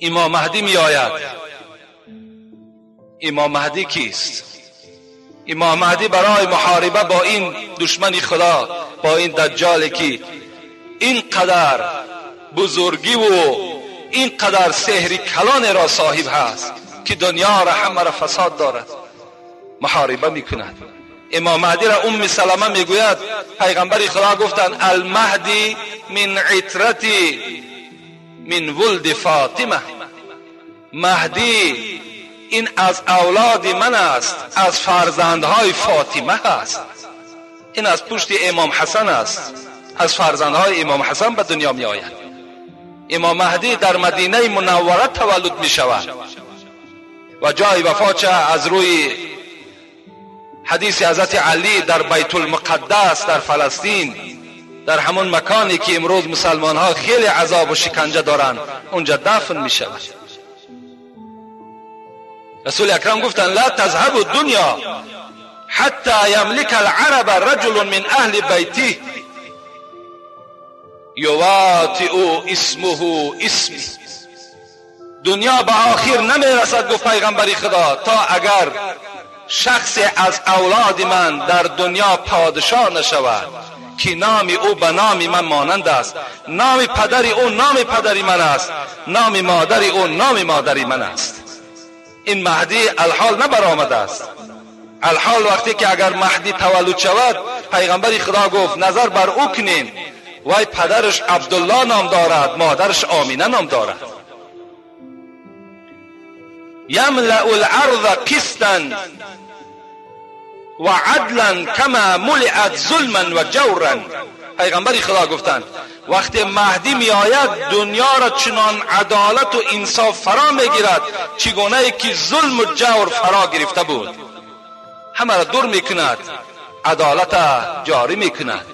امام مهدی می آید. امام مهدی کیست؟ امام مهدی برای محاربه با این دشمن خدا، با این دجالی که اینقدر بزرگی و اینقدر سحر کلان را صاحب هست که دنیا را همه را فساد دارد، محاربه میکند. امام مهدی را ام سلمه میگوید پیغمبر خدا گفتند المهدی من عترتی من ولد فاطمه، مهدی این از اولاد من است، از فرزندهای فاطمه است. این از پشت امام حسن است، از فرزندهای امام حسن به دنیا می آید. امام مهدی در مدینه منوره تولد می شود و جای وفاتش از روی حدیث حضرت علی در بیت المقدس در فلسطین، در همون مکانی که امروز مسلمان ها خیلی عذاب و شکنجه دارند، اونجا دفن می شود. رسول اکرم گفتند لا تذهب الدنیا حتی یملک العرب رجل من اهل بیته یواطئ اسمه اسمی. دنیا به آخر نمیرسد، گفت پیغمبر خدا، تا اگر شخص از اولاد من در دنیا پادشاه نشود که نام او به نام من مانند است، نام پدر او نام پدر من است، نام مادر او نام مادر من است. این مهدی الحال نبرآمده است. الحال وقتی که اگر مهدی تولد شود، پیغمبر خدا گفت نظر بر او کنیم، وای پدرش عبدالله نام دارد، مادرش آمینه نام دارد. یملأ الارض قسطا و عدلا کما ملئت ظلما و جورا. پیغمبر خدا گفتند وقتی مهدی می آید دنیا را چنان عدالت و انصاف فرا می گیرد چگونه که ظلم و جور فرا گرفته بود. همه را دور می کند، عدالت جاری می کند.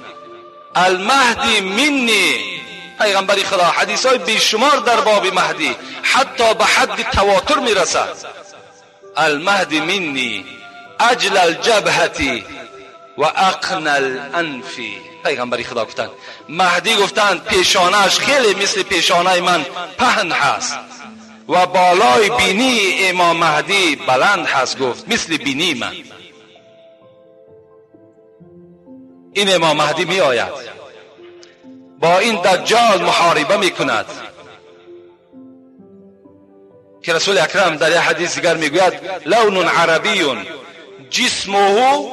المهدی منی، پیغمبر خدا حدیث های بیشمار در باب مهدی حتی به حد تواتر می رسد. المهدی منی اجل الجبهتی و اقن الانف. پیغمبر خدا گفتند مهدی گفتند پیشانه‌اش خیلی مثل پیشانه من پهن هست و بالای بینی امام مهدی بلند هست، گفت مثل بینی من. این امام مهدی می آید با این دجال محاربه می کند که رسول اکرم در یک حدیث دیگر می گوید لون عربی جسمه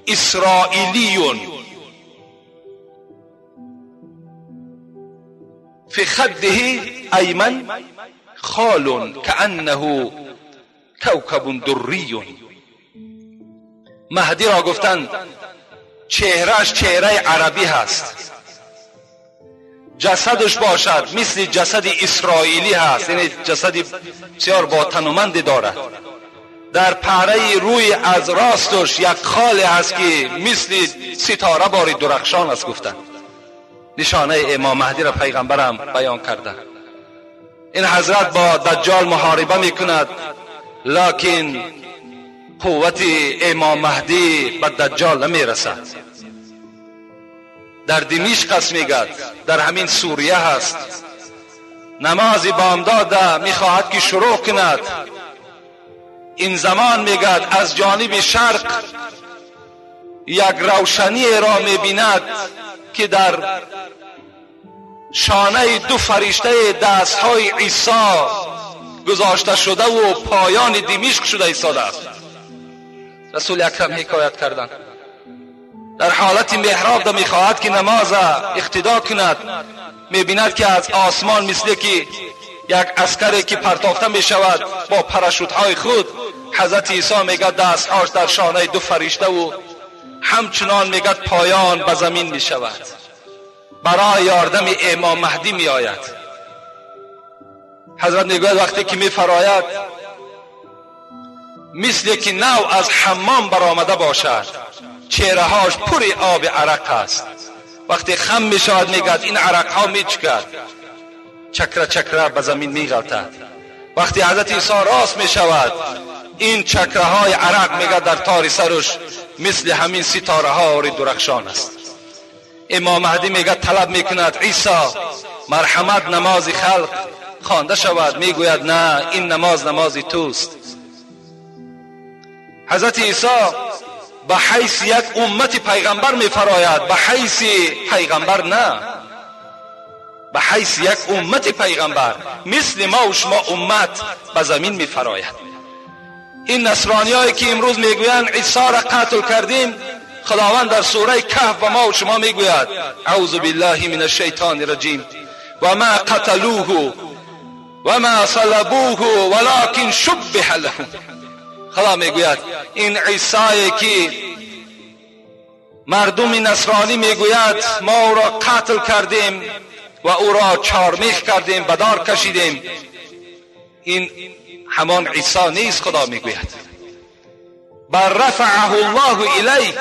اسرائیلی فی خده ایمن خال کأنه کوکب دری. مهدی را گفتند چهرهش چهره عربی هست، جسدش باشد مثل جسد اسرائیلی هست، یعنی جسد بسیار با تنومند دارد. در پهره روی از راستش یک خال هست که مثل ستاره باری درخشان است. گفتند نشانه امام مهدی را پیغمبرم بیان کرده. این حضرت با دجال محاربه میکند، لکن قوت امام مهدی به دجال نمیرسد. در دمشق است میگد، در همین سوریه هست. نماز بامداد میخواهد که شروع کند. این زمان میگد از جانب شرق یک روشنی را میبیند که در شانه دو فرشته دستهای عیسی گذاشته شده و پایان دمشق شده ایستاده است. رسول اکرم حکایت کردند در حالت محراب میخواهد که نماز اقتدا کند، میبیند که از آسمان مثل که یک عسکری که پرتافته میشود با پراشوتهای خود، حضرت عیسی میگه دستهاش در شانه دو فرشته و همچنان میگه پایان به زمین میشود. برای یاردم امام مهدی میآید. حضرت میگوید وقتی که میفراید مثل که نو از حمام برآمده باشد، چهرههاش پر آب عرق است. وقتی خم میشود میگد این عرق ها میچکد، چکره چکره به زمین میغلطد. وقتی حضرت عیسی راست میشود این چکره های عرق میگد در تار سرش مثل همین ستاره ها درخشان است. امام مهدی میگه طلب میکند عیسی مرحمت نماز خلق خوانده شود. میگوید نه، این نماز نماز توست. حضرت عیسی به حیث یک امت پیغمبر میفراید، به حیث پیغمبر نه، به حیث یک امت پیغمبر مثل ما و شما امت به زمین میفراید. این نصرانی که امروز میگویند عیسی را قتل کردیم، خداوند در سوره کهف به ما و شما میگوید اعوذ بالله من الشیطان الرجیم و ما قتلوه و ما صلبوه ولکن شبه لهم. خدا میگوید این عیسی که مردم نصرانی میگوید ما او را قتل کردیم و او را چارمیخ کردیم، به دار کشیدیم، این همان عیسی نیست. خدا میگوید بل رفعه الله الیه،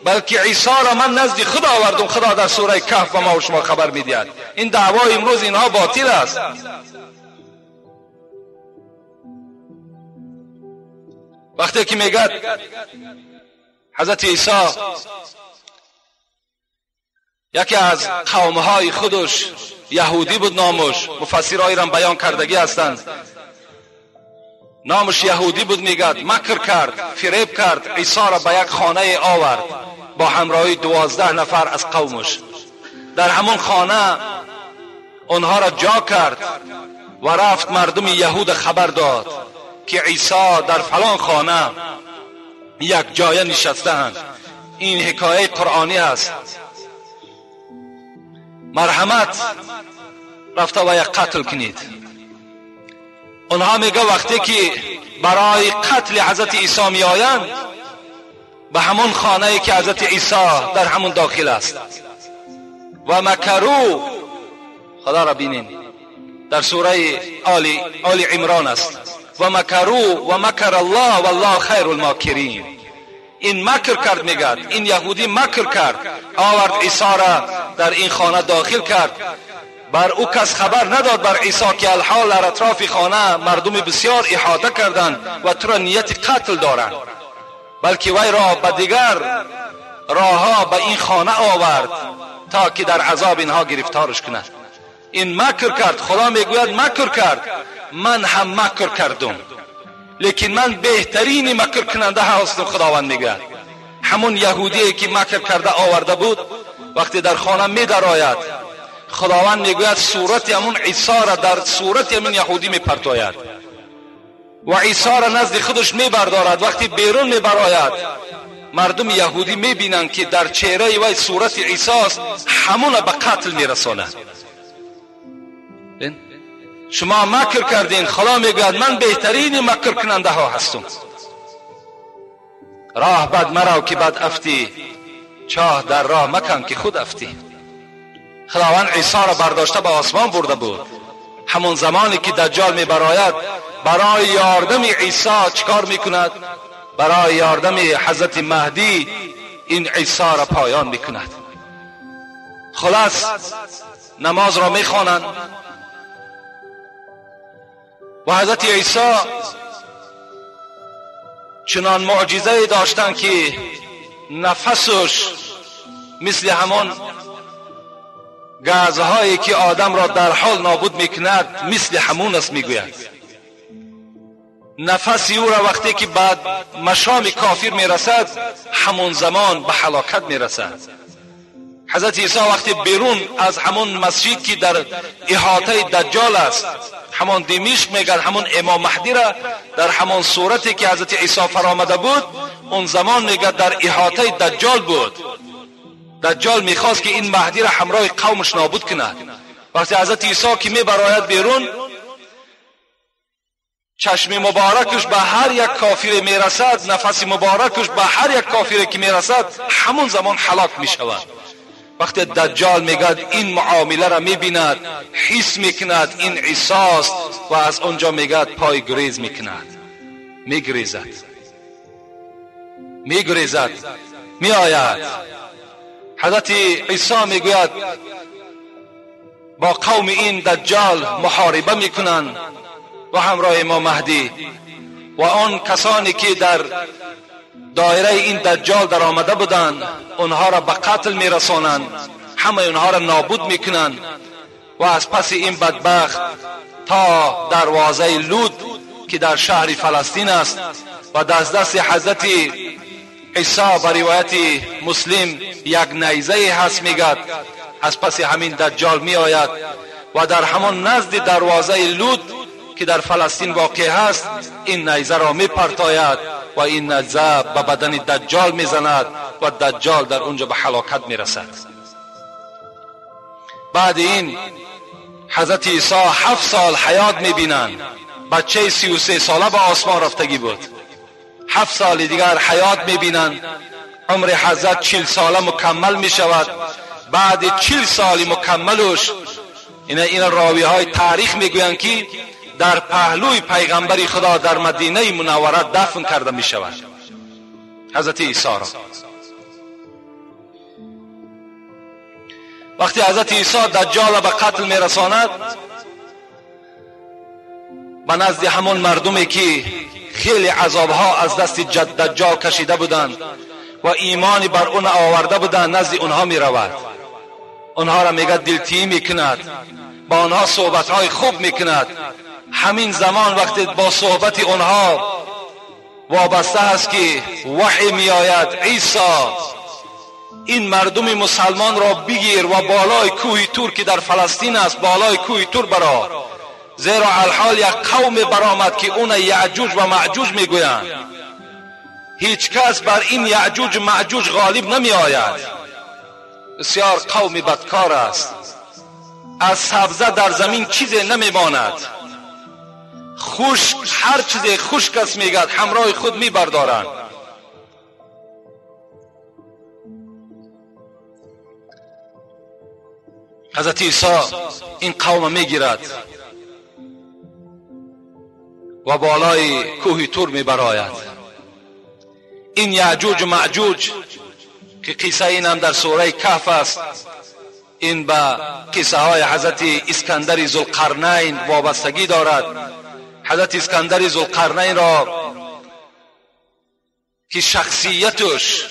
بلکه عیسی را من نزد خدا آوردم. خدا در سوره کهف به ما و شما خبر میدهد. این دعوای امروز اینها باطل است. وقتی که میگد حضرت عیسی یکی از قومهای خودش یهودی بود، نامش مفسرهای را بیان کردگی هستند، نامش یهودی بود، میگد مکر کرد، فریب کرد، عیسی را به یک خانه آورد با همراهی 12 نفر از قومش. در همون خانه آنها را جا کرد و رفت مردم یهود خبر داد که عیسی در فلان خانه یک جایه نشسته‌اند. این حکایه قرآنی است. مرحمت رفته و یک قتل کنید. آنها میگه وقتی که برای قتل حضرت عیسی می آیند به همون خانه که حضرت عیسی در همون داخل است و مکرو، خدا را بینین در سوره آل عمران است، و مکرو و مکر الله والله خیر الماکرین. این مکر کرد، میگد این یهودی مکر کرد، آورد عیسی را در این خانه داخل کرد، بر او کس خبر نداد بر عیسی که الحال در اطراف خانه مردم بسیار احاطه کردند و تو را نیت قتل دارند، بلکه وی را به دیگر راهها به این خانه آورد تا که در عذاب اینها گرفتارش کند. این مکر کرد، خدا میگوید مکر کرد، من هم مکر کردم، لیکن من بهترین مکر کننده هستم. خداوند میگوید همون یهودی که مکر کرده آورده بود وقتی در خانه میدرآید، خداوند میگوید صورت همون عیسی را در صورت همون یهودی میپرتاید و عیسی را نزد خودش میبردارد. وقتی بیرون میبراید مردم یهودی میبینند که در چهره وی صورت عیسی است، همون به قتل میرساند. شما مکر کردین، خدا میگوید من بهترین مکر کننده ها هستم. راه بد مرو که بد افتی، چاه در راه مکن که خود افتی. خداوند عیسی را برداشته به آسمان برده بود. همون زمانی که دجال میبراید برای یاردم عیسی چیکار میکند؟ برای یاردم حضرت مهدی این عیسی را پایان میکند. خلاص نماز را میخوانند و حضرت عیسی چنان معجزه داشتند که نفسش مثل همان گازهایی که آدم را در حال نابود میکند مثل همون است. میگوید نفس او را وقتی که بعد مشام کافر میرسد همون زمان به هلاکت میرسد. حضرت عیسی وقتی بیرون از همون مسجد که در احاطه دجال است، همان دمشق میگن، همون امام مهدی را در همان صورتی که حضرت عیسی فرامده بود اون زمان میگه در احاطه دجال بود. دجال میخواست که این مهدی را همراه قومش نابود کند. وقتی حضرت عیسی که میبراید بیرون، چشم مبارکش به هر یک کافر میرسد، نفس مبارکش به هر یک کافر که میرسد همون زمان هلاک میشود. وقتی دجال میگد این معامله را میبیند، حس میکند این عیسی است و از آنجا میگد پای گریز میکند، میگریزد، میگریزد، میآید. حضرت عیسی میگوید با قوم این دجال محاربه میکنند و همراه امام مهدی و آن کسانی که در دایره این دجال در آمده بودند آنها را به قتل میرسانند. همه اونها را نابود میکنند و از پس این بدبخت تا دروازه لود که در شهر فلسطین است و دست حضرت عیسی به روایت مسلم یک نیزه هست میگد، از پس همین دجال می آید و در همان نزد دروازه لود که در فلسطین واقع هست این نیزه را می پرتاید و این نیزه به بدن دجال می زند و دجال در اونجا به هلاکت می رسد. بعد این حضرت عیسی 7 سال حیات می بینند. بچه 33 ساله به آسمان رفتگی بود. 7 سال دیگر حیات می بینند. عمر حضرت 40 ساله مکمل می شود. بعد 40 سال مکملش این راوی های تاریخ می گویند که در پهلوی پیغمبر خدا در مدینه منوره دفن کرده می شود حضرت عیسی را. وقتی حضرت عیسی دجال به قتل می رساند، به نزد همون مردمی که خیلی عذابها از دست دجال کشیده بودند و ایمانی بر اون آورده بودند، نزد اونها می رود. اونها را میگه دلتیمی میکند، با آنها صحبتهای خوب میکند. همین زمان وقتی با صحبت اونها وابسته است که وحی میآید، عیسی این مردم مسلمان را بگیر و بالای کوه تور که در فلسطین است، بالای کوه تور برا، زیرا الحال یک قوم برآمد که اون یعجوج و معجوج میگویند. هیچ کس بر این یعجوج معجوج غالب نمی آید. بسیار قوم بدکار است. از سبزه در زمین چیزی نمیماند. خشک، هر چیزی خشک است میگد همراه خود میبردارند. حضرت عیسی این قوم میگیرد و بالای کوه تور میبراید. این یعجوج و معجوج که قصه این هم در سوره کهف است، این به قصه های حضرت اسکندر ذوالقرنین وابستگی دارد. حضرت اسکندر ذوالقرنین را که شخصیتش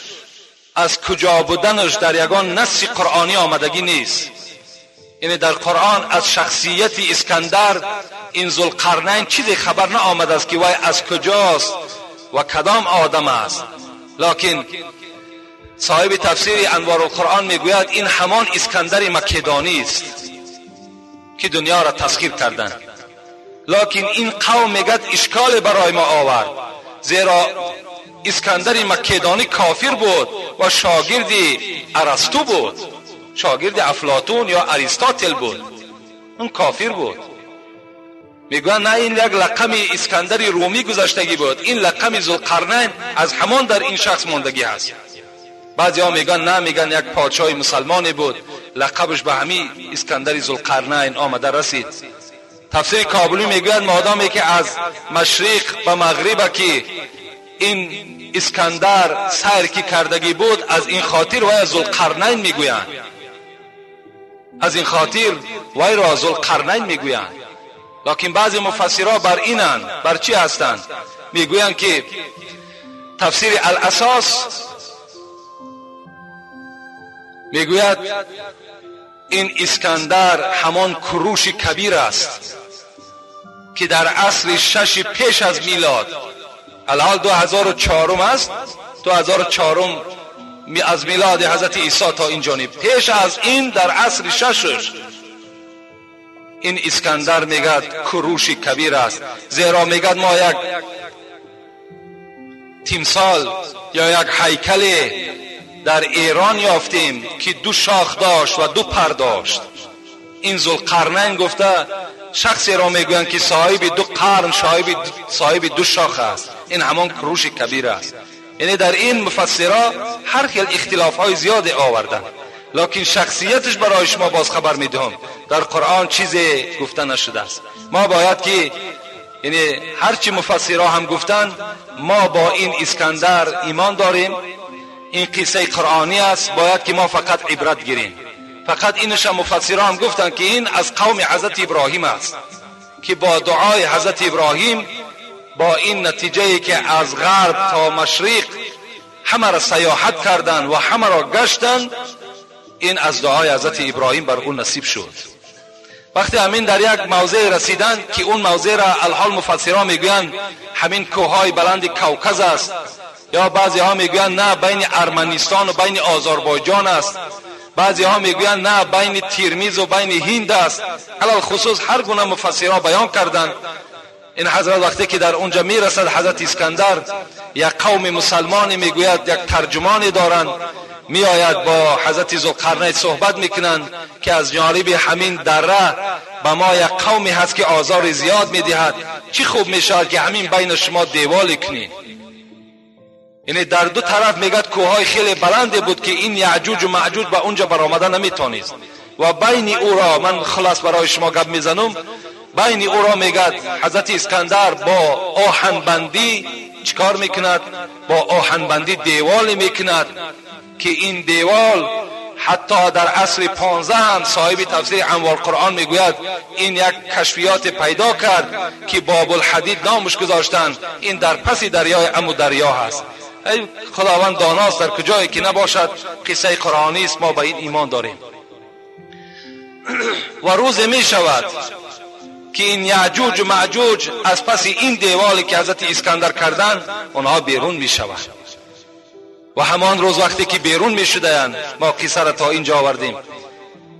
از کجا بودنش در یگان نص قرآنی آمدگی نیست، یعنی در قرآن از شخصیت اسکندر این ذوالقرنین چیزی خبر نه آمده است که وی از کجاست و کدام آدم است. لکن صاحب تفسیر انوار القرآن میگوید این همان اسکندر مکدانی است که دنیا را تسخیر کردند. لکن این قوم میگد اشکال برای ما آورد، زیرا اسکندر مکدانی کافر بود و شاگرد ارسطو بود، شاگرد افلاطون یا اریستاتل بود، اون کافر بود. میگوین نه، این یک لقم اسکندر رومی گذشتگی بود، این لقم ذوالقرنین از همان در این شخص ماندگی هست. بعضی ها میگن نه، میگن یک پادشاه مسلمانی بود، لقبش به همین اسکندر ذوالقرنین آمده رسید. تفسیر کابلی میگوید مادامی که از مشرق به مغرب که این اسکندر سیر کی کردگی بود، از این خاطر وی ذوالقرنین میگویند، از این خاطر وی را ذوالقرنین میگویند. لکن بعضی مفسرها بر اینند، بر چی هستند؟ میگویند که تفسیر الاساس میگوید این اسکندر همان کروش کبیر است که در عصر 6 پیش از میلاد، الحال 2004 است، 2004 از میلاد حضرت عیسی تا این جانب، پیش از این در عصر 6 این اسکندر میگد کروش کبیر است، زیرا میگد ما یک تیمسال یا یک هیکل در ایران یافتیم که 2 شاخ داشت و 2 پر داشت. این ذوالقرنین گفته شخصی را میگویند که صاحب 2 قرن، صاحب 2 شاخ است، این همان کروش کبیر است. یعنی در این مفسرها هر خیل اختلاف های زیادی آوردن، لکن شخصیتش برای شما باز خبر میدهم در قرآن چیزی گفته نشده است. ما باید که یعنی هرچی مفسرها هم گفتن، ما با این اسکندر ایمان داریم، این قصه قرآنی است، باید که ما فقط عبرت گیریم. فقط اینش هم مفسرها هم گفتن که این از قوم حضرت ابراهیم است که با دعای حضرت ابراهیم با این نتیجه که از غرب تا مشرق همه را سیاحت کردند و همه را گشتند، این از دعای حضرت ابراهیم بر او نصیب شد. وقتی همین در یک موضع رسیدند که اون موضع را الحال مفسران میگویند همین کوههای بلند کوکز است، یا بعضی ها میگویند نه بین ارمنستان و بین آذربایجان است، بعضی ها میگویند نه بین تیرمیز و بین هند است. علی الخصوص هر گونه مفسرها بیان کردند. این حضرت وقتی که در اونجا میرسد، حضرت اسکندر یک قوم مسلمانی میگوید یک ترجمانی دارند، میآید با حضرت ذوالقرنین صحبت میکنند که از جانب همین دره به ما یک قومی هست که آزار زیاد میدهد، چی خوب میشود که همین بین شما دیوال کنید. یعنی در دو طرف میگد کوههای خیلی بلند بود که این یعجوج و معجوج به اونجا برآمده نمیتونست و بین او را، من خلاص برای شما گپ میزنم، بین او را میگد حضرت اسکندر با آهنبندی چیکار میکند؟ با آهنبندی دیوال میکند که این دیوال حتی در عصر 15 هم صاحب تفسیر انوار قرآن میگوید این یک کشفیات پیدا کرد که باب الحدید نامش گذاشتند، این در پس دریای امو دریا هست. ای خداوند داناست در کجایی که نباشد، قصه قرآنی است، ما به این ایمان داریم. و روز می شود که این یعجوج و معجوج از پس این دیوالی که حضرت اسکندر کردند آنها بیرون می شوند. و همان روز وقتی که بیرون می شدند، ما قصه را تا اینجا آوردیم،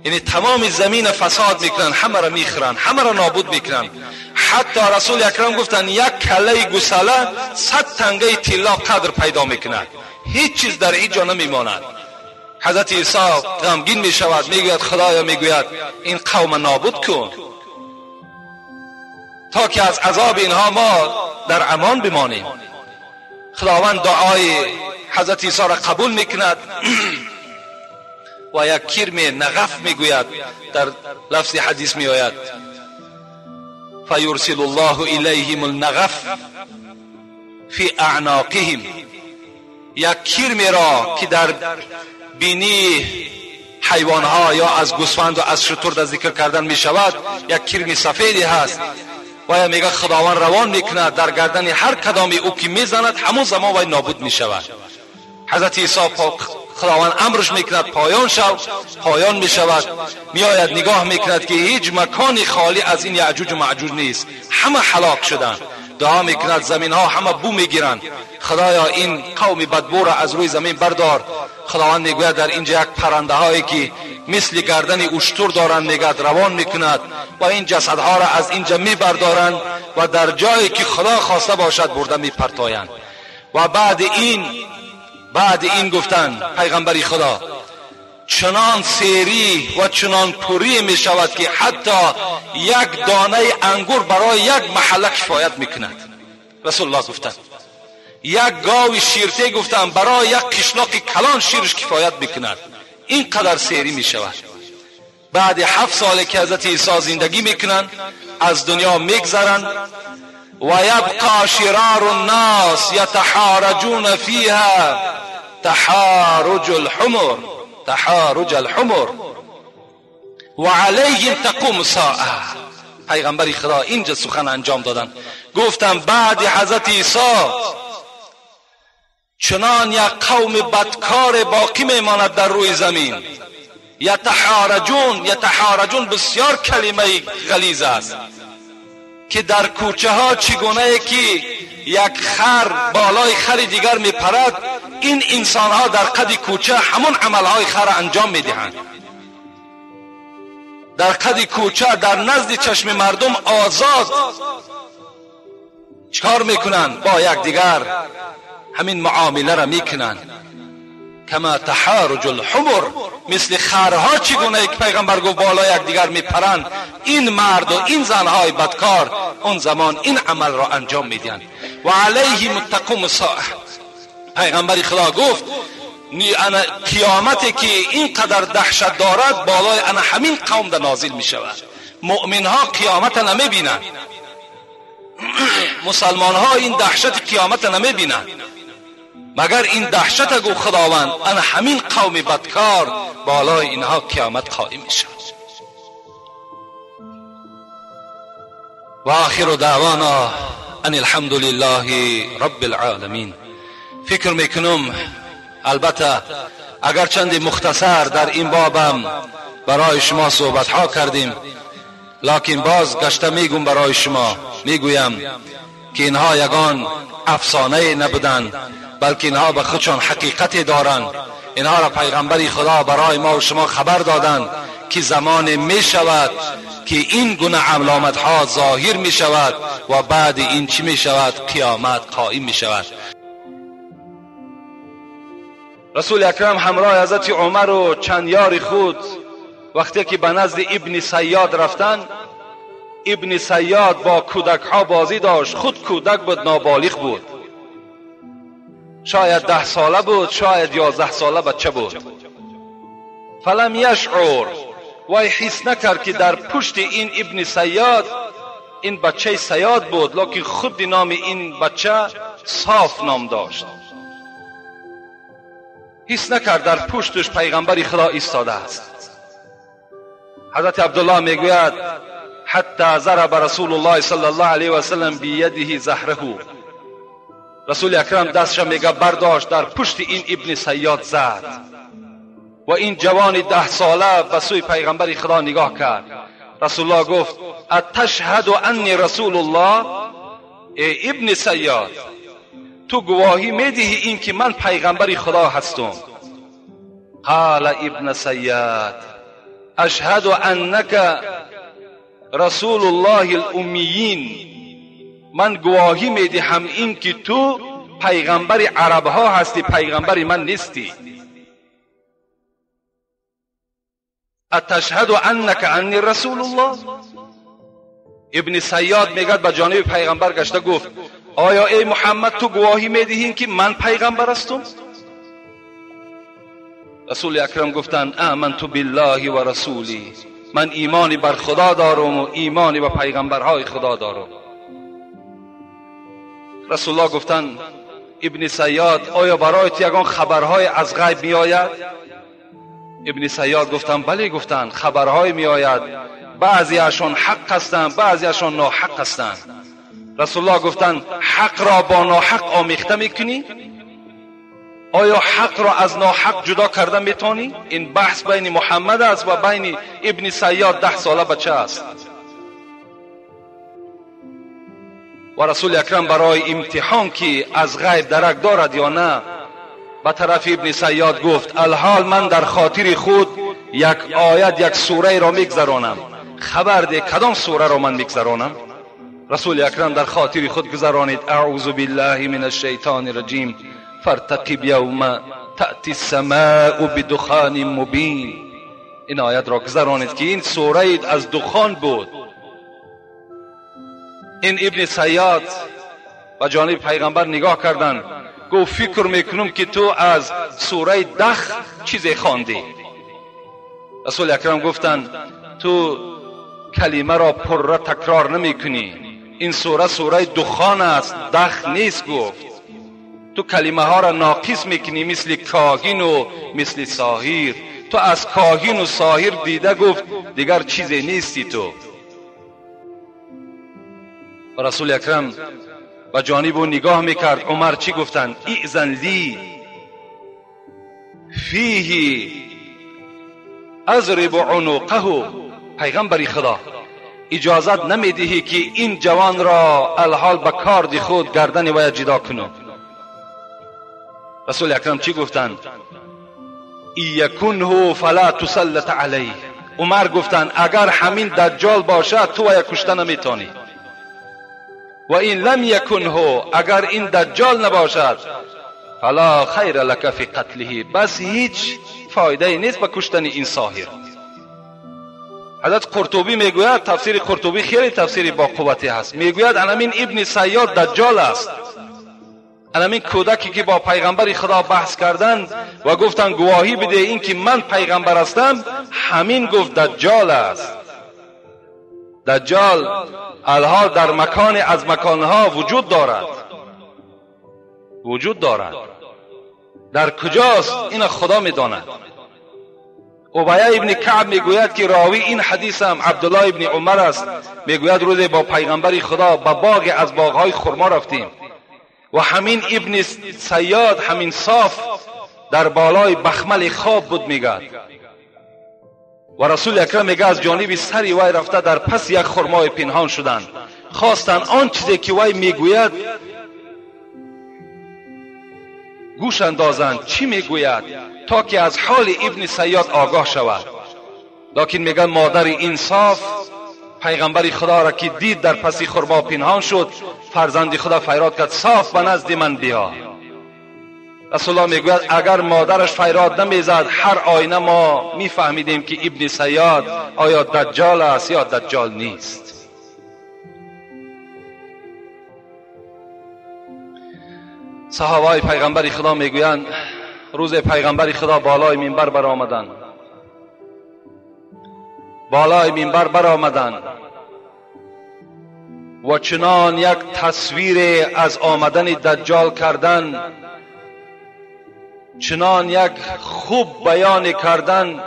یعنی تمام زمین فساد میکنن، همه را میخورن، همه را نابود میکنن. حتی رسول اکرم گفتن یک کله گوساله 100 تنگه طلا قدر پیدا میکند، هیچ چیز در هیچ جا نمیماند. حضرت عیسی غمگین میشود، میگوید خدایا، میگوید این قوم نابود کن تا که از عذاب اینها ما در امان بمانیم. خداوند دعای حضرت عیسی را قبول میکند و یک کرم نغف میگوید، در لفظ حدیث میآید فیرسل الله الیهم النغف فی اعناقهم، یک کرم را که در بینی حیوانها یا از گوسفند و از شتر در ذکر کردن میشود، یک کرم سفیدی هست و میگه خداوند روان میکند در گردن هر کدامی او که میزند همون زمان وی نابود میشود. حضرت عیسی خداوند امرش میکند پایان شو، پایان میشود. میآید نگاه میکند که هیچ مکانی خالی از این یعجوج و معجوج نیست، همه هلاک شدند. دعا میکند زمین ها همه بو میگیرند، خدایا این قوم بدبو را از روی زمین بردار. خداوند میگوید در اینجا یک پرنده هایی که مثل گردن اشتر دارند میگد روان میکند و این جسدها را از اینجا میبردارند و در جایی که خدا خواسته باشد برده میپرتایند. و بعد این گفتن پیغمبری خدا چنان سیری و چنان پوری می شود که حتی یک دانه انگور برای یک محله کفایت میکند. رسول الله گفتن یک گاو شیرته گفتن برای یک قشلاق کلان شیرش کفایت میکند. این قدر سیری می شود. بعد 7 سال که حضرت عیسی زندگی میکنند از دنیا میگذرند و یبقى شرار الناس یتحارجون فیها تحارج الحمر، تحارج الحمر و علیهم تقوم الساعه. پیغمبر خدا اینجا سخن انجام دادن، گفتم بعد حضرت عیسی چنان یک قوم بدکار باقی میماند در روی زمین. یتحارجون، یتحارجون بسیار کلمه غلیظ است که در کوچه ها چگونه که یک خر بالای خر دیگر میپرد، این انسان ها در قد کوچه همون عملهای خر انجام میدهند. در قد کوچه در نزد چشم مردم آزاد چکار میکنند؟ با یک دیگر همین معامله را میکنند. کما تحارج الحمر، مثل خرها چگونه یک پیغمبر گفت بالای یک دیگر میپرند، این مرد و این زنهای بدکار اون زمان این عمل را انجام میدهند. و علیهم تقوم الساعه. پیغمبر خدا گفت قیامتی که اینقدر دهشت دارد بالای انا همین قوم در نازل میشود. مؤمن ها قیامت نمیبینند، مسلمان ها این دهشت قیامت نمیبینند، مگر این دهشت گو خداوند انا همین قوم بدکار بالای اینها قیامت قائم میشود. و آخر دعوانا ان الحمد لله رب العالمین. فکر میکنم البته اگر چند مختصر در این بابم برای شما صحبت ها کردیم، لکن باز گشته میگم برای شما، میگویم که اینها یگان افسانه نبودند، بلکه اینها به خودشان حقیقت دارند. اینها را پیغمبر خدا برای ما و شما خبر دادند که زمان می شود که این گونه علامت ها ظاهر می شود و بعد این چی می شود؟ قیامت قائم می شود. رسول اکرم همراه حضرت عمر و چند یار خود وقتی که به نزد ابن صیاد رفتن، ابن صیاد با کودک ها بازی داشت. خود کودک بود، نابالغ بود، شاید 10 ساله بود، شاید 11 ساله بچه بود. فلم یشعر، وی حس نکرد که در پشت این ابن صیاد این بچه صیاد بود، لکن خود نام این بچه صاف نام داشت. حس نکرد در پشتش پیغمبر خدا ایستاده است. حضرت عبدالله میگوید حتی ضرب رسول الله صلی الله علیه و سلم بیده زهره، رسول اکرم دستش میگه برداشت در پشت این ابن صیاد زد و این جوان 10 ساله به سوی پیغمبر خدا نگاه کرد. رسول الله گفت اتشهد انی رسول الله؟ ای ابن صیاد، تو گواهی میدهی این که من پیغمبر خدا هستم؟ قال ابن صیاد اشهد انک رسول الله الامیین، من گواهی میدهم این که تو پیغمبر عرب ها هستی، پیغمبر من نیستی. اتشهد انک انی رسول الله؟ ابن صیاد میگد به جانب پیغمبر گشته گفت آیا ای محمد تو گواهی میدهی که من پیغمبر هستم؟ رسول اکرم گفتند آمنت بالله و رسولی، من ایمانی بر خدا دارم و ایمانی به پیغمبرهای خدا دارم. رسول الله گفتند ابن صیاد آیا برایت یگان خبرهای از غیب می آید؟ ابن صیاد گفتند بله. گفتند خبرهای می آید، بعضی اشان حق هستند، بعضی اشان ناحق هستند. رسول الله گفتند حق را با ناحق آمیخته میکنی؟ آیا حق را از ناحق جدا کرده میتونی؟ این بحث بین محمد است و بین ابن صیاد 10 ساله بچه است. و رسول اکرم برای امتحان که از غیب درک دارد یا نه به طرف ابن صیاد گفت الحال من در خاطر خود یک آیت، یک سوره را میگذرانم، خبر ده کدام سوره را من میگذرانم؟ رسول اکرم در خاطر خود گذرانید اعوذ بالله من الشیطان الرجیم فارتقب یوم تأتی السماء بدخان مبین. این آیت را گذرانید که این سوره از دخان بود. این ابن صیاد به جانب پیغمبر نگاه کردند، گفت فکر میکنم که تو از سوره دخ چیزی خواندی. رسول اکرم گفتند تو کلمه را پره تکرار نمیکنی، این سوره سوره دخان است، دخ نیست. گفت تو کلمه ها را ناقص میکنی، مثل کاهن و مثل ساحر. تو از کاهن و ساحر دیده، گفت دیگر چیزی نیستی تو. و رسول اکرم به جانب او نگاه میکرد. عمر چی گفتند؟ ایذن لی فیه اضرب عنقه. پیغمبر خدا اجازت نمیدهی که این جوان را الحال به کارد خود گردن وی جدا کنم. رسول اکرم چی گفتند؟ یکنه فلا تسلط علیه. عمر گفتند اگر همین دجال باشد تو وی کشته نمیتونی، و این لم یکنه، اگر این دجال نباشد فلا خیر لک فی قتله، بس هیچ فایده نیست به کشتن این ساحر. حضرت قرطبی میگوید، تفسیر قرطبی خیلی تفسیری با قوتی هست، میگوید همین ابن صیاد دجال است. همین کودکی که با پیغمبر خدا بحث کردند و گفتند گواهی بده این که من پیغمبر هستم، همین گفت دجال است. دجال الحال در مکان از مکانها وجود دارد، وجود دارد. در کجاست این خدا میداند. ابی ابن کعب میگوید که راوی این حدیث هم عبدالله ابن عمر است، میگوید روزی با پیغمبر خدا به باغ از باغهای خرما رفتیم و همین ابن صیاد، همین صاف در بالای بخمل خواب بود میگه و رسول اکرم میگه از جانب سری وی رفته در پس یک خرمای پنهان شدند. خواستند آن چیزی که وی میگوید گوش اندازند چی میگوید تا که از حال ابن صیاد آگاه شود. لکن میگن مادر انصاف پیغمبر خدا را که دید در پس خرما پنهان شد، فرزند خدا فریاد کرد صاف به نزد من بیا. رسول الله میگوید اگر مادرش فریاد نمیزد هر آینه ما میفهمیدیم که ابن صیاد آیا دجال است یا دجال نیست. صحابه های پیغمبر خدا میگویند روز پیغمبر خدا بالای منبر برآمدند، بالای منبر برآمدند و چنان یک تصویر از آمدن دجال کردن، چنان یک خوب بیان کردن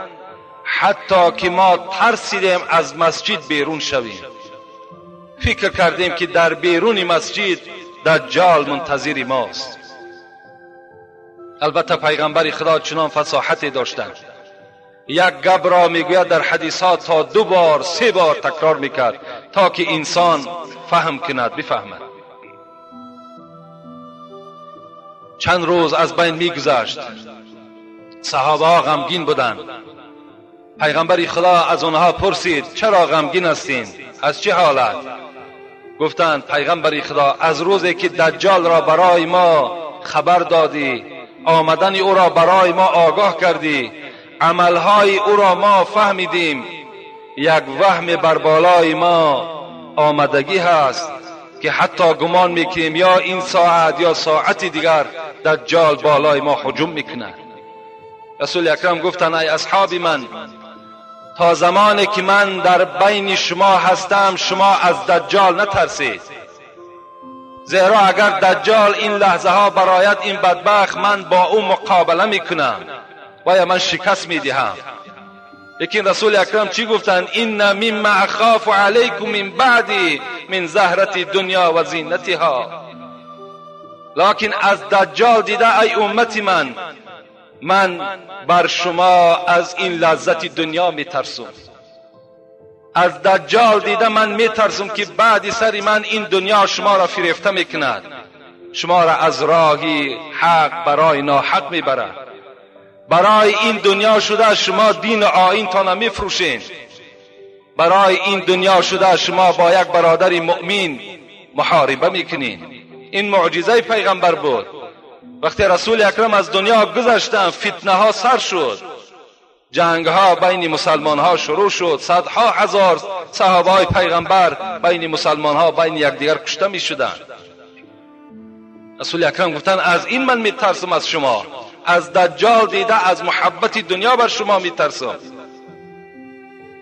حتی که ما ترسیدیم از مسجد بیرون شویم. فکر کردیم که در بیرون مسجد دجال منتظر ماست. البته پیغمبر خدا چنان فصاحتی داشتند، یک گپ را میگوید در حدیثات تا 2 بار 3 بار تکرار میکرد تا که انسان فهم کند، بفهمد. چند روز از بین میگذشت، صحابه ها غمگین بودند. پیغمبر خدا از آنها پرسید چرا غمگین هستین؟ از چه حالت؟ گفتند پیغمبر خدا از روزی که دجال را برای ما خبر دادی، آمدن او را برای ما آگاه کردی، عملهای او را ما فهمیدیم، یک وهم بر بالای ما آمدگی هست که حتی گمان میکنیم یا این ساعت یا ساعت دیگر دجال بالای ما هجوم میکند. رسول اکرم گفتند ای اصحاب من، تا زمانی که من در بین شما هستم شما از دجال نترسید، زیرا اگر دجال این لحظه ها برایت این بدبخت من با او مقابله میکنم و یا من شکست میدهم. لیکن رسول اکرم چی گفتند؟ این مما اخاف علیکم من بعدی من زهرت دنیا و زینتها. لکن از دجال دیده ای امت من، من بر شما از این لذت دنیا میترسم. از دجال دیده من میترسم که بعد سر من این دنیا شما را فریفته میکند، شما را از راهی حق برای ناحق میبرد. برای این دنیا شده شما دین و آیین تان میفروشین، برای این دنیا شده شما با یک برادر مؤمن محاربه میکنین. این معجزه پیغمبر بود. وقتی رسول اکرم از دنیا گذشتن فتنه ها سر شد، جنگ ها بین مسلمان ها شروع شد، صدها هزار صحابه های پیغمبر بین مسلمان ها بین یکدیگر کشته می شدند. رسول اکرم گفتن از این من میترسم از شما، از دجال دیده از محبت دنیا بر شما میترسم.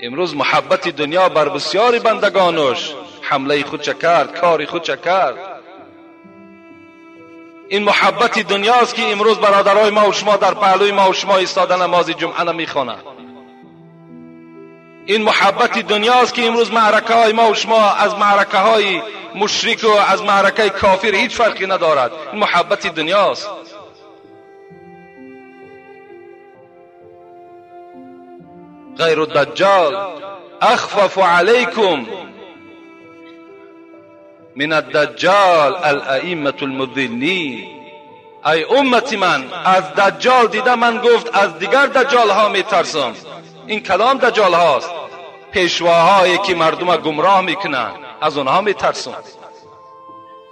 امروز محبت دنیا بر بسیاری بندگانش حمله خود چه کرد، کار خود چه کرد. این محبت دنیاست که امروز برادرای ما و شما در پهلوی ما و شما ایستاده نماز جمعه نمیخوانند. این محبت دنیاست که امروز معرکه های ما و شما از معرکه های مشرک و از معرکه کافر هیچ فرقی ندارد. این محبت دنیاست. غیر الدجال اخفف علیکم من الدجال الائمة المضلین. ای امت من، از دجال دیده من گفت از دیگر دجال ها میترسم. این کلام دجال هاست، پیشواهایی که مردم گمراه میکنن، از اونها میترسم.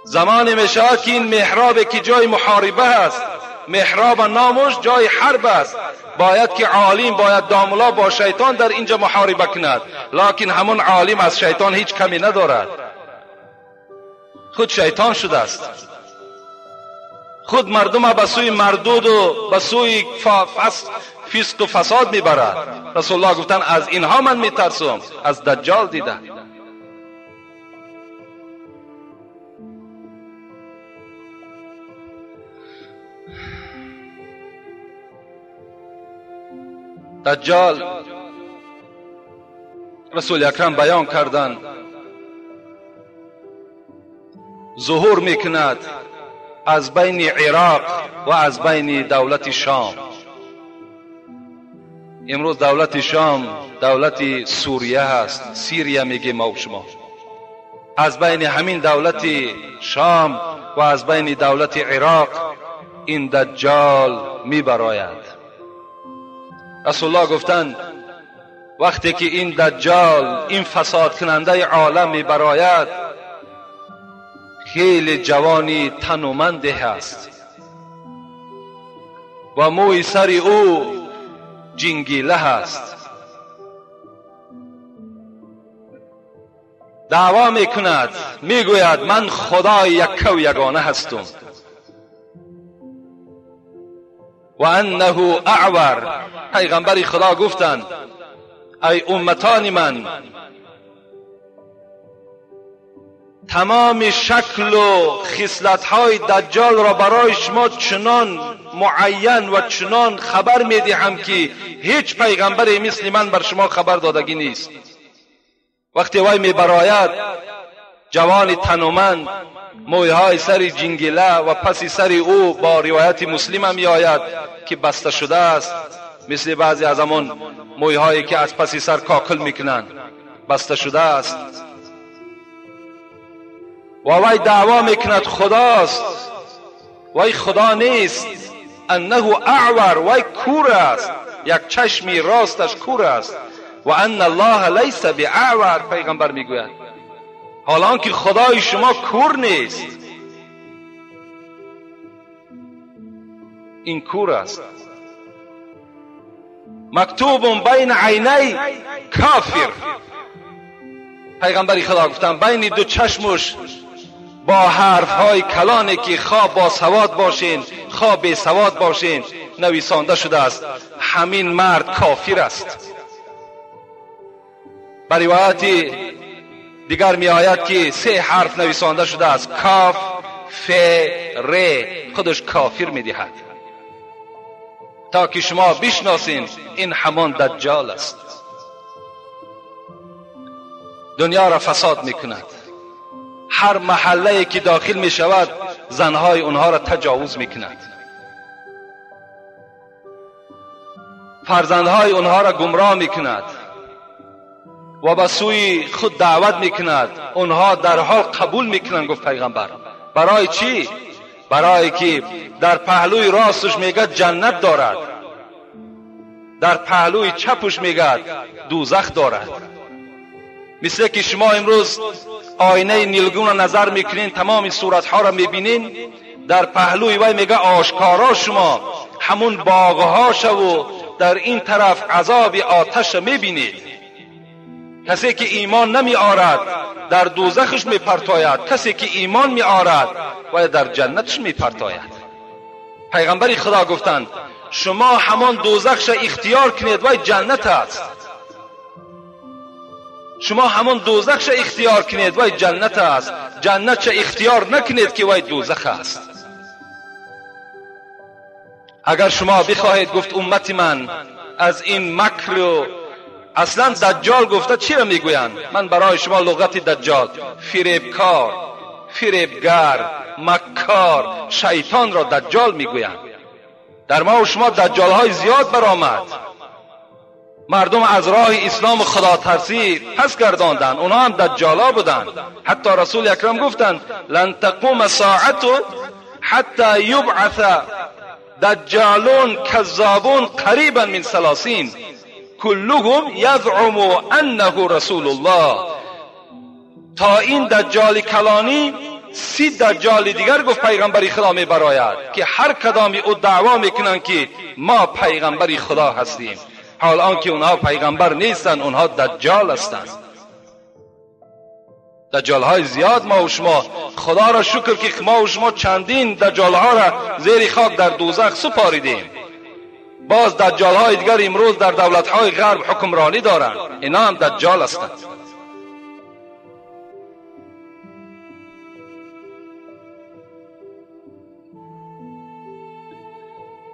زمانی میشود که این محراب که جای محاربه است، محراب نامش جای حرب است، باید که عالم، باید داملا با شیطان در اینجا محاربه کند، لکن همون عالم از شیطان هیچ کمی ندارد، خود شیطان شده است. خود مردم به سوی مردود و به سوی فسق و فساد میبرد. رسول الله گفتن از اینها من میترسم، از دجال دیده. دجال رسول اکرم بیان کردن ظهور میکند، از بین عراق و از بین دولت شام. امروز دولت شام دولت سوریه هست، سیریه میگه ما و شما. از بین همین دولت شام و از بین دولت عراق این دجال میبراید. رسول الله گفتند وقتی که این دجال، این فساد کننده عالم میبراید، خیلی جوانی تنومند هست و موی سر او جنگیله هست. دعوا میکند، میگوید من خدای یک و یگانه هستم. و انه اعور. پیغمبر خدا گفتند ای امتان من، تمام شکل و خصلت‌های دجال را برای شما چنان معین و چنان خبر میدهم که هیچ پیغمبری مثل من بر شما خبر دادگی نیست. وقتی وی میبراید، جوان تنومند، مویهای سر جنگله و پس سر او با روایت مسلم هم میآید که بسته شده است، مثل بعضی از همان مویهایی که از پس سر کاکل میکنند، بسته شده است. و وی دعوا میکند خداست، وی خدا نیست. انه اعور، وی کور است، یک چشمی راستش کور است. و ان الله لیس باعور، پیغمبر میگوید حالا که خدای شما کور نیست، این کور است. مکتوب بین عینی کافر. پیغمبر خدا گفتن بین دو چشمش با حرف های کلانی که خواه با سواد باشین خواه بی سواد باشین نویسانده شده است، همین مرد کافر است. بر روایت دیگر می آید که 3 حرف نویسانده شده است، کاف ف ر، خودش کافر می دهد، تا که شما بشناسین این همان دجال است. دنیا را فساد می کند. هر محله که داخل می شود زنهای اونها را تجاوز می کند، فرزندهای اونها را گمراه می کند و به سوی خود دعوت می کند. اونها در حال قبول می کنند. گفت پیغمبر برای چی؟ برای که در پهلوی راستش میگه جنت دارد، در پهلوی چپش میگه دوزخ دارد. مثل که شما امروز آینه نیلگون را نظر میکنین، تمام صورتها را میبینین، در پهلوی وی میگه آشکارا شما همون باغها و در این طرف عذاب آتش را میبینید. کسی که ایمان نمی آرد در دوزخش میپرتاید، کسی که ایمان می آرد و در جنتش میپرتاید. پیغمبر خدا گفتند شما همان دوزخش اختیار کنید و جنت است. شما همان دوزخش اختیار کنید و جنت است، جنت اختیار نکنید که وی دوزخ است. اگر شما بخواهید، گفت امت من، از این مکر و اصلا دجال گفته چی را میگویند؟ من برای شما لغت دجال، فریبکار، فریبگر، مکار، شیطان را دجال میگویند. در ما و شما دجال های زیاد برآمد. مردم از راه اسلام خدا ترسی پس گرداندند، اونها هم دجالا بودند. حتی رسول اکرم گفتند لن تقوم الساعة حتی یبعث دجالون کذابون قریبا من 30 کلهم یزعم انه رسول الله. تا این دجال کلانی 30 دجال دیگر گفت پیغمبر خدا می براید که هر کدامی او دعوا میکنند که ما پیغمبر خدا هستیم، حال آنکه اونها پیغمبر نیستند، اونها دجال هستند. دجال های زیاد ما و شما، خدا را شکر که ما و شما چندین دجال ها را زیر خاک در دوزخ سپاریدیم. باز دجال های دیگر امروز در دولت های غرب حکمرانی دارند، اینا هم دجال هستند.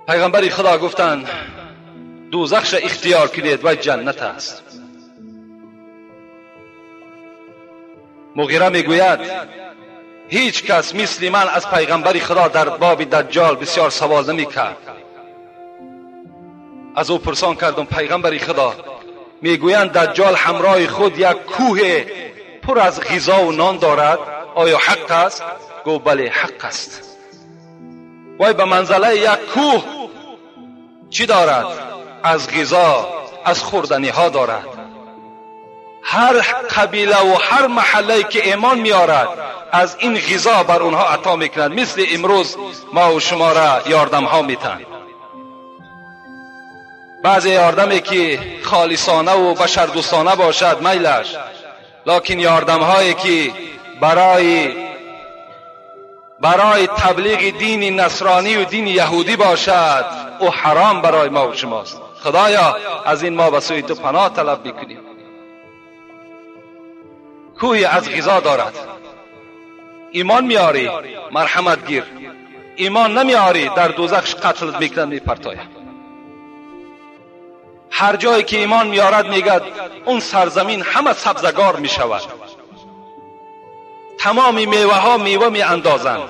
پیغمبر خدا گفتند دوزخش اختیار کنید و جنت است. مغیره میگوید هیچ کس مثل من از پیغمبر خدا در باب دجال بسیار سوال نمی کرد. از او پرسان کردم پیغمبر خدا، میگویند دجال همراه خود یک کوه پر از غذا و نان دارد، آیا حق است؟ گفت بله حق است. وای به منزله یک کوه چی دارد؟ از غذا، از خوردنی ها دارد. هر قبیله و هر محله که ایمان میارد از این غذا بر اونها عطا میکند، مثل امروز ما و شما را یاردم ها میتن. بعضی یاردمی که خالصانه و بشردوستانه باشد میلش، لکن یاردم هایی که برای تبلیغ دین نصرانی و دین یهودی باشد او حرام برای ما و شماست. خدایا از این ما به سوی تو پناه طلب میکنیم. کوی از غذا دارد، ایمان میاری مرحمت گیر، ایمان نمیاری در دوزخش قتل میکنند میپرتاید. هر جایی که ایمان میارد میگد اون سرزمین همه سبزگار میشود، تمام میوه ها میوه می اندازند.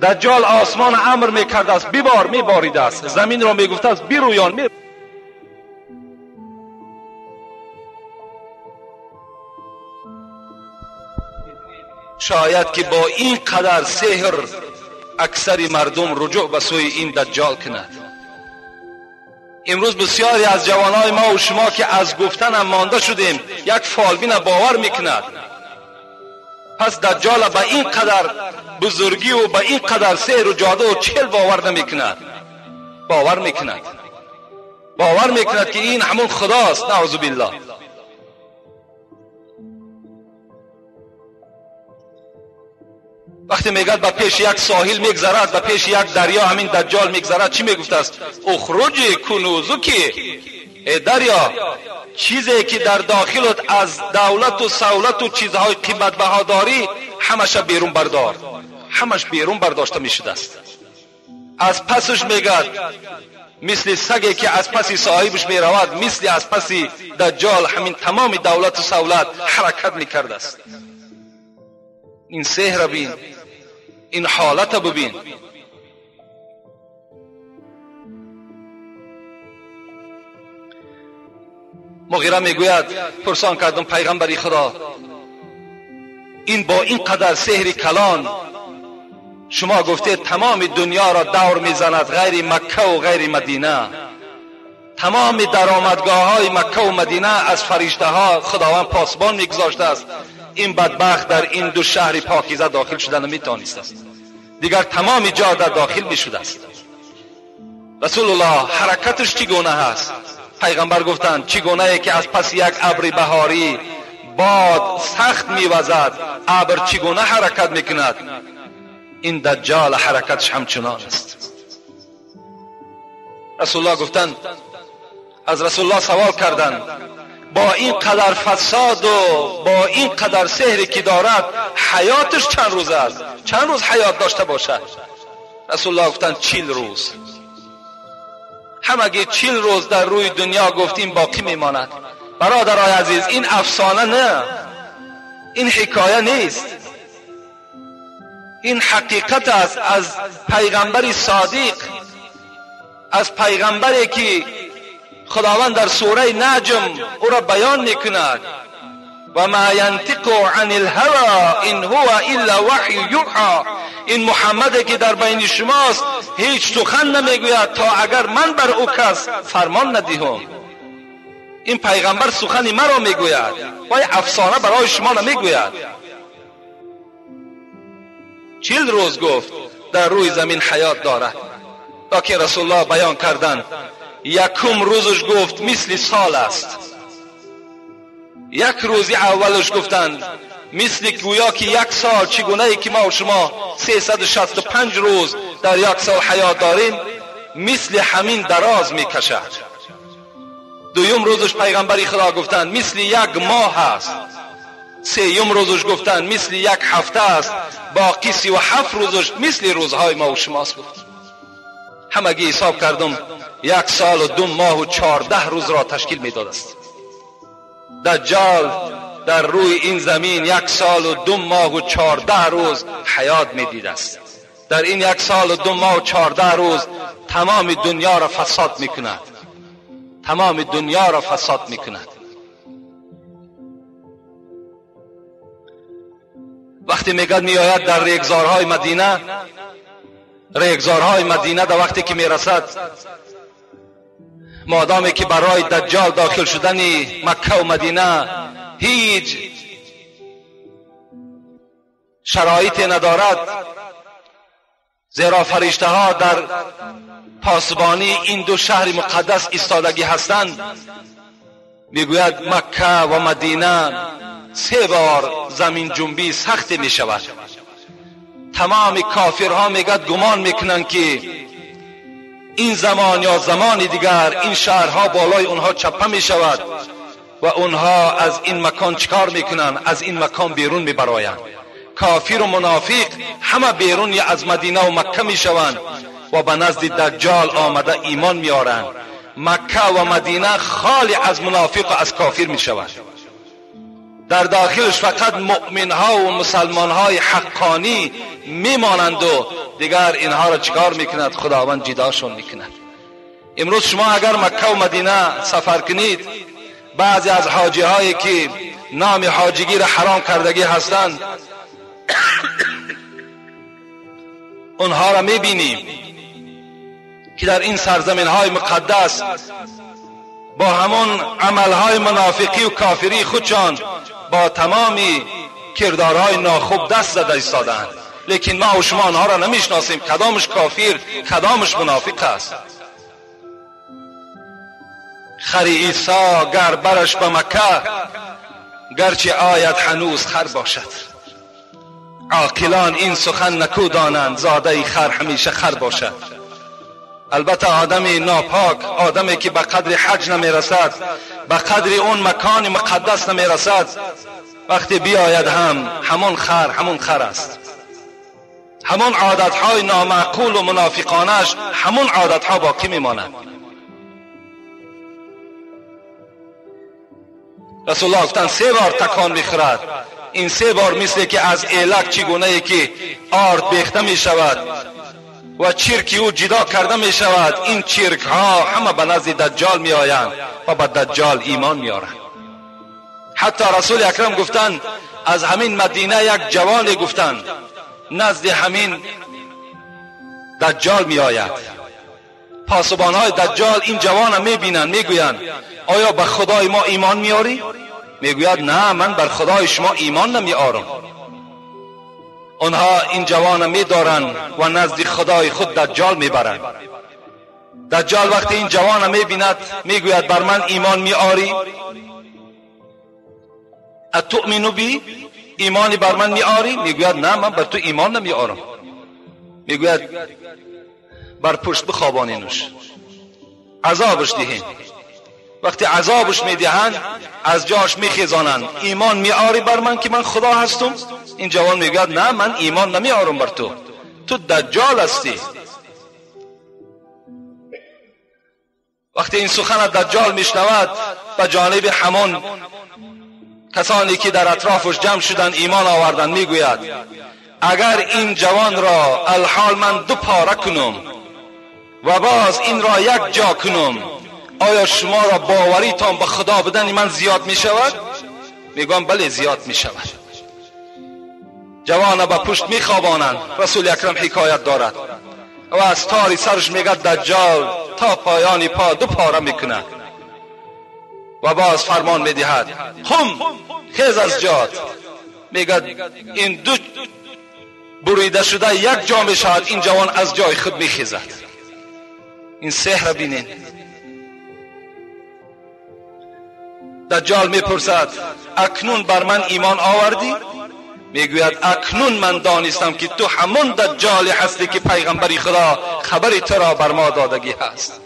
دجال آسمان امر میکرد است بیبار، میبارید است، زمین را میگفت است بیرویان می. شاید که با این قدر سحر اکثر مردم رجوع به سوی این دجال کند. امروز بسیاری از جوانای ما و شما که از گفتن هم مانده شدیم یک فالبین باور میکند. پس دجال به این قدر بزرگی و به این قدر سحر و جادو و چل باور نمیکند، باور میکند، باور میکند که این همون خداست، نعوذ بالله. وقتی میگد به پیش یک ساحل میگذرد، به پیش یک دریا همین دجال میگذرد، چی میگفت است؟ اخرج کنوزکی، ای دریا، چیزی که در داخلت از دولت و سولت و چیزهای قیمت بها داری همش بیرون بردار، همش بیرون برداشته میشده است. از پسش میگد مثل سگی که از پس صاحبش میرود، مثل از پس دجال همین تمام دولت و سولت حرکت میکرده است. این سحر بین، این حالت ببین. مغیره میگوید پرسان کردم پیغمبری خدا، این با این قدر سحر کلان شما گفته تمام دنیا را دور میزند غیر مکه و غیر مدینه، تمام درآمدگاه های مکه و مدینه از فرشته ها خداوند پاسبان میگذاشته است، این بدبخت در این دو شهر پاکیزه داخل شده نمیتوانست است، دیگر تمام جا در داخل میشده است. رسول الله حرکتش چگونه هست؟ پیغمبر گفتند چگونه ای که از پس یک ابر بهاری باد سخت میوزد، ابر چگونه حرکت میکند، این دجال حرکتش همچنان است. رسول الله گفتند، از رسول الله سوال کردند با این قدر فساد و با این قدر سحری که دارد حیاتش چند روز است؟ چند روز حیات داشته باشد؟ رسول الله گفتند 40 روز. همگی 40 روز در روی دنیا گفتیم باقی میماند. برادرای عزیز، این افسانه نه، این حکایه نیست، این حقیقت است از پیغمبر صادق، از پیغمبری که خداوند در سوره نجم او را بیان میکند: و ما ینطق عن الهوى ان هو الا وحی یوحی. این محمد که در بین شماست هیچ سخن نمیگوید تا اگر من بر او کس فرمان ندهم. این پیغمبر سخن مرا میگوید و افسانه برای شما نمیگوید. 40 روز گفت در روی زمین حیات دارد. لیکن رسول الله بیان کردند یکم روزش گفت مثل سال است. یک روزی اولش گفتند مثل گویا که یک سال، چگونه ای که ما و شما 365 روز در یک سال حیات داریم، مثل همین دراز میکشد. دویم روزش پیغمبری خدا گفتند مثل یک ماه است. سیوم روزش گفتند مثل یک هفته است. باقی 37 روزش مثل روزهای ما و شماست. گفت همگی حساب کردم 1 سال و 2 ماه و 14 روز را تشکیل میداد است. دجال در روی این زمین 1 سال و 2 ماه و 14 روز حیات میدید است. در این 1 سال و 2 ماه و 14 روز تمام دنیا را فساد میکند، تمام دنیا را فساد میکند. وقتی میگد میآید در ریگزارهای مدینه، ریگزارهای مدینه در وقتی که میرسد، مادامی که برای دجال داخل شدن مکه و مدینه هیچ شرایطی ندارد، زیرا فرشته ها در پاسبانی این دو شهر مقدس ایستادگی هستند. میگوید مکه و مدینه 3 بار زمین جنبی سخت می شود. تمام کافرها میگد گمان میکنند که این زمان یا زمان دیگر این شهرها بالای اونها چپه می شود و اونها از این مکان چکار میکنند؟ از این مکان بیرون میبرایند. کافر و منافق همه بیرون یا از مدینه و مکه میشوند و به نزد دجال آمده ایمان میارند. مکه و مدینه خالی از منافق و از کافر میشوند. در داخلش فقط مؤمن ها و مسلمان های حقانی میمانند و دیگر اینها را چکار میکند؟ خداوند جداشون میکند. امروز شما اگر مکه و مدینه سفر کنید، بعضی از حاجی هایی که نام حاجیگی را حرام کردگی هستند، اونها را میبینیم که در این سرزمین های مقدس با همون عملهای منافقی و کافری خودشان با تمامی کردارهای ناخوب دست زده ایستادند. لیکن ما و شما آنها را نمیشناسیم، کدامش کافر کدامش منافق است. خر عیسی گر برش به مکه، گرچه آید هنوز خر باشد. عاقلان این سخن نکو دانند، زاده خر همیشه خر باشد. البته آدم ناپاک، آدمی که به قدر حج نمیرسد، به قدر اون مکان مقدس نمیرسد، وقتی بیاید هم همون خر همون خر است. همون عادتهای نامعقول و منافقانش همون عادتها باقی میماند. رسول الله گفتند 3 بار تکان میخورد. این 3 بار مثل که از ایلک چگونه که آرد بیخته میشود و چرکی او جدا کرده می شود، این چرک ها همه به نزد دجال می آیند و به دجال ایمان می آرند. حتی رسول اکرم گفتند از همین مدینه یک جوانی گفتند نزد همین دجال می آید. پاسبان های دجال این جوان می بینند، می گویند آیا به خدای ما ایمان می آری؟ می گوید نه، من بر خدای شما ایمان نمی آرم. آنها این جوان می دارند و نزد خدای خود دجال می برند. دجال وقتی این جوان می بیند می گوید بر من ایمان می آری؟ اتؤمن بی؟ ایمانی بر من می آری؟ می گوید نه، من بر تو ایمان نمی آرم. می گوید بر پشت بخوابانینش، عذابش دهین. وقتی عذابش میدهند از جاش میخیزانند. ایمان میآری بر من که من خدا هستم؟ این جوان میگوید نه، من ایمان نمیآرم بر تو، تو دجال هستی. وقتی این سخن دجال میشنود به جانب همان کسانی که در اطرافش جمع شدند ایمان آوردند میگوید اگر این جوان را الحال من 2 پاره کنم و باز این را یک جا کنم، آیا شما را باوریتان به خدا بدن من زیاد می شود؟ میگم بله زیاد می شود. جوان به پشت می خوابانند. رسول اکرم حکایت دارد و از تاری سرش میگه دجال تا پایان پا 2 پاره میکند و باز فرمان میدهد خم خیز از جات. میگه این 2 بریده شده یک جا می شود. این جوان از جای خود میخیزد. این سحر بینین. دجال میپرسد اکنون بر من ایمان آوردی؟ میگوید اکنون من دانستم که تو همون دجالی هستی که پیغمبری خدا خبری تو را بر ما دادگی هست.